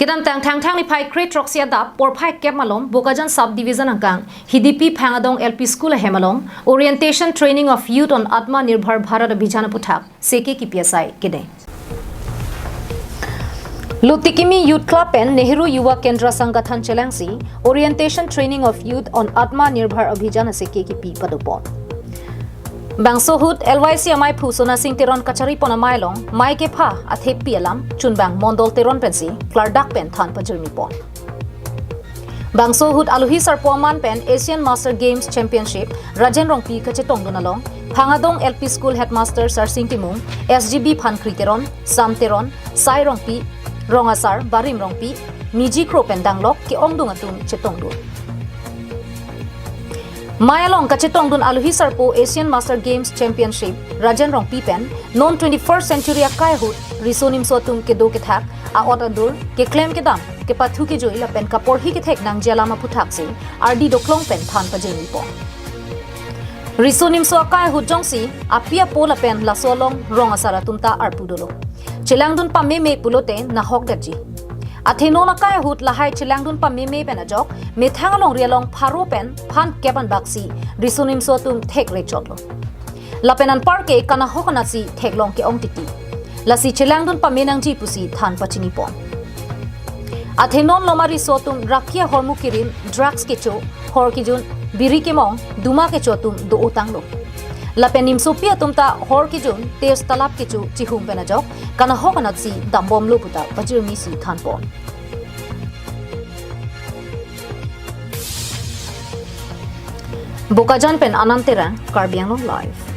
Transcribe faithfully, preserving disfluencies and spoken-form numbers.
Kedamtang Thangthang niphai kre throksi adap porphai kep malom Bokajan Sub Division angkang Hidipi Phangadong L P School ahem along Orientation Training of Youth on Atma Nirbhar Bharat Abhijan aputhak seke kipi asai kede. Lutikimi Youth Club pen Nehru Yuva Kendra Sangathan chelangsi Orientation Training of Youth on Atma Nirbhar Abhijan aseke kipi padopon. Bangso ahut L Y C amei phu Sona Sing Teron kacharipon amei along mei kepha athepi alam chunbang Mondol Teron pensi klardak pen than pajirmipon. Bangso ahut alohi sarpo aman pen Asian Master Games Championship Rajen Rongpi kachetongdun along Phangadong L P School Headmaster Sarsing Timung, S G B Phankri Teron, Sam Teron, Sai Rongpi, Rongasar Barim Rongpi, Niji Kro pen danglok ke-ongdung atum chetongdun. Mei along kachetongdun alohi sarpo Asian Master Games Championship Rajen Rongpi pen non twenty-first century akai ahut riso nimso atum kedo kethak a-ot adur keklem kedam kepathu kejui lapen kaporhi kethek nangji alam aputhaksi ardi doklong pen than pajirmipon. Riso nimso akai ahut jongsi api apo lapen laso along rong asar atum ta arpu dolo. Chelangdun pameme pulote nahokdetji. Athe non akai ahut lahai chelangdun pameme pen ajok methang alongri along pharo pen phan kep anbaksi riso nimso atum thekre chotlo. Lapen anparke kanahok anatsi theklong ke-ong titi. Lasi chelangdun pame nangji pusi than pachinipon. Athe non loma riso atum raki ahormu kirim, drugs kecho, hor kejun, biri kemong, duma kecho atum do-otanglo. Lapen nimsopi atum ta hor kejun, tes talap kecho chihum pen ajok kanahok anatsi dambomlo puta pajirmisi thanpon. Bokajan pen Anand Terang, Karbi Anglong Live.